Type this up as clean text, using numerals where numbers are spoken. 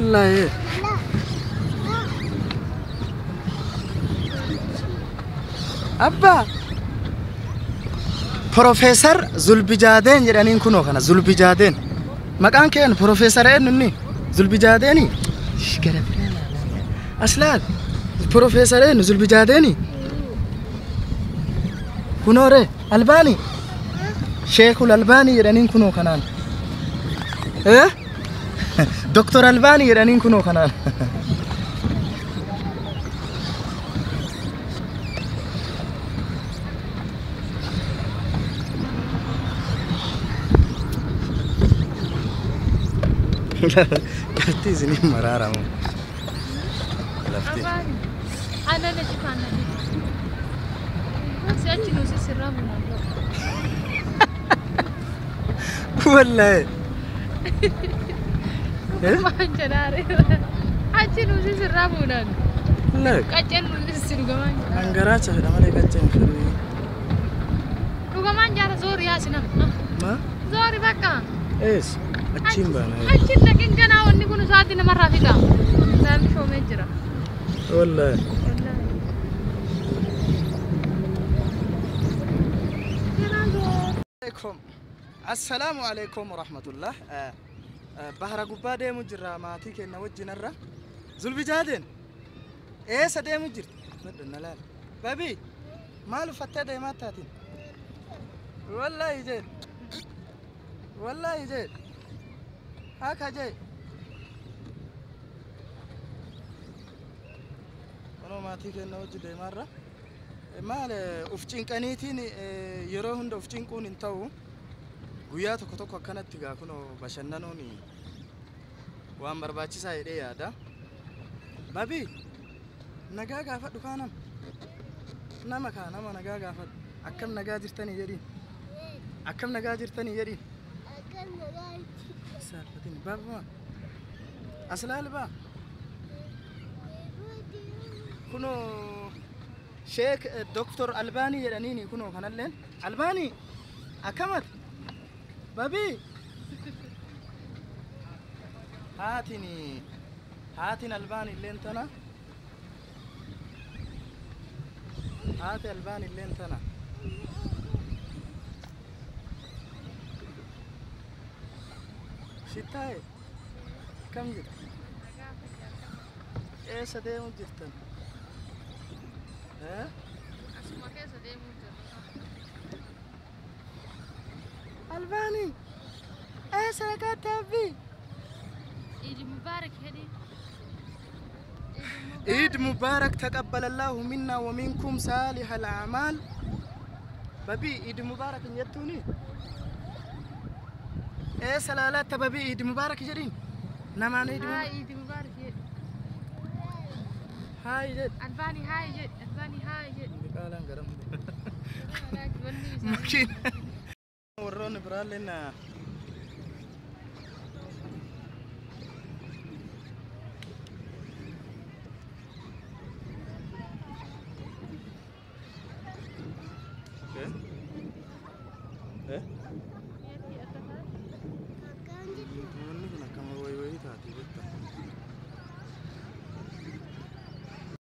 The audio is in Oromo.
Wallaahi. Abbaa. Profeesar Zulbijaadeen jedhaniin kunoo kana Zulbijaadeen. Maqaan keen Profeesar eenyu inni? Zulbijaadeeni? Gara biraa laala. As laal. Profeesar eenyu Zulbijaadeeni? Kunoo ree Albaanii. Sheekul Albaanii jedhaniin kunoo kanaan. Eh? Doktor Albaanii jedhaniin kunoo kanaan. Lafti isinii maraaramu. Lafti. Ana na cifaan na si'achi nuusi sirraa bunaan. Wallaahi. Waan jedhaare. Achi nuusi sirraa bunaan. Wallaahi. Qacceen nuusi si dhugamaan jedha. Angaraacha fedha malee qacceen fedhu. Dhugamaan jaara zoori yaasi nama. Ma? Zoori bakka. Ees. Achiin baana. Achiin dhaqin ganaa wanni kun sa'aatii namarraa fixa. Saami shoomee jira. Wallaahi. Alaikum. Assalaamu alaikum warahmatullah. Bahara gubbaa deemu jirra maatii keenya wajjinarra. Zulbijaadeen eessa deemu jirti? Fadhu na laala. Babii maal uffattee deemaa taatiin? Wallaahi jeen. Wallaahi jeen. Haka jee. Kunoo maatii keenya wajji deemaarra. Maal uf cinqaniitiin yeroo hunda uf cinquun hin ta'u. Guyyaa tokko tokko akkanatti gaa kunoo bashannanuun waan barbaachisaa jedhee yaada. Babii nagaa gaafadhu kaanam. Nama kaa nama nagaa gaafadhu. Akkam nagaa jirtanii jedhiin. Akkam nagaa jirtanii jedhiin. Saalfatiin baabuma. As laal baa. Kunoo Sheek Doktor Albaanii jedhaniini kunoo kanalleen. Albaanii akkamati? Babii. Haatiin haatiin Albaanii illeen tana. Haati Albaanii illeen tana. Shittaa'e akkam jirtu? Eessa deemu jirtan? Eh? Asuma keessa deemuu jirra. Albaanii eessa dhaqaatte abbii? Iidi Mubaarak jedhi. عيد مبارك تقبل الله منا ومنكم صالح الأعمال. بابي عيد مبارك يتوني ايه سلالات بابي عيد مبارك جرين نمان عيد Haa مبارك Iidi Mubaarak jedhi. هاي جد Albaanii haa jedhi. Albaanii haa jedhi. بقالان قرم Wanni isaanii. مكين warroonni biraalleen